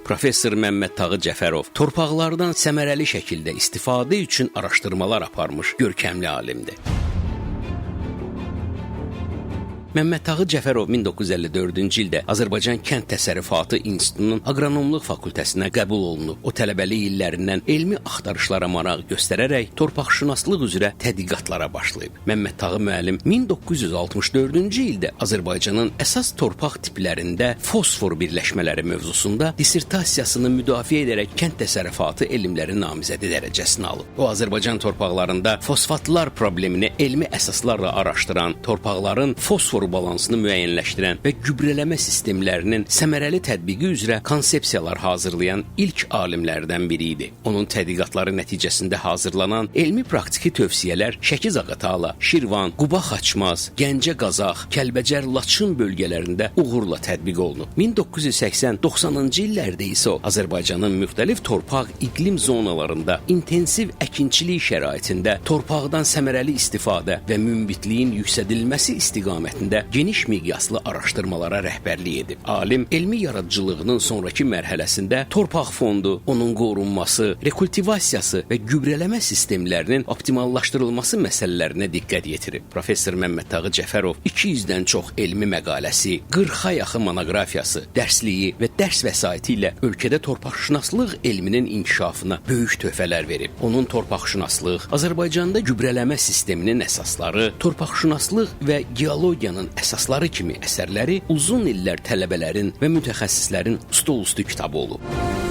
Professor Məmmədtağı Cəfərov torpaqlardan səmərəli şəkildə istifadə üçün araşdırmalar aparmış görkəmli alimdir. Məmmədtağı Cəfərov 1954-cü ildə Azərbaycan Kənd Təsərrüfatı İnstitutunun Aqronomluq fakültəsinə qəbul olunub. O tələbəlik illərindən elmi axtarışlara maraq göstərərək torpaqşünaslıq üzrə tədqiqatlara başlayıb. Məmmədtağı müəllim 1964-cü ildə Azərbaycanın əsas torpaq tiplərində fosfor birləşmələri mövzusunda dissertasiyasını müdafiə edərək kənd təsərrüfatı elmləri namizədi dərəcəsini alıb. O Azərbaycan torpaqlarında fosfatlar problemini elmi əsaslarla araşdıran, torpaqların fosfor balansını müəyyənləşdirən və gübrələmə sistemlərinin səmərəli tətbiqi üzrə konsepsiyalar hazırlayan ilk alimlərdən biri idi. Onun tədqiqatları nəticəsində hazırlanan elmi praktiki tövsiyələr Şəki Zaqatala, Şirvan, Quba Xaçmaz, Gəncə Qazax, Kəlbəcər Laçın bölgələrində uğurla tətbiq olunub. 1980-90-cı illərdə isə o Azərbaycanın müxtəlif torpaq iqlim zonalarında intensiv əkinçilik şəraitində torpaqdan səmərəli istifadə və münbitliyin yüksədilməsi istiqamətində geniş miqyaslı araşdırmalara rəhbərlik edib. Alim elmi yaradıcılığının sonrakı mərhələsində torpaq fondu, onun qorunması, rekultivasiyası və gübrələmə sistemlərinin optimallaşdırılması məsələlərinə diqqət yetirib. Professor Məmmədtağı Cəfərov 200-dən çox elmi məqaləsi, 40-a yaxın monoqrafiyası, dərsliyi və dərs vəsaiti ilə ölkədə torpaqşünaslıq elminin inkişafına böyük töhfələr verib. Onun torpaqşünaslıq, Azərbaycanda gübrələmə sisteminin əsasları, torpaqşünaslıq və geologiyanın əsasları kimi əsərləri uzun illər tələbələrin və mütəxəssislərin stolüstü kitabı olub.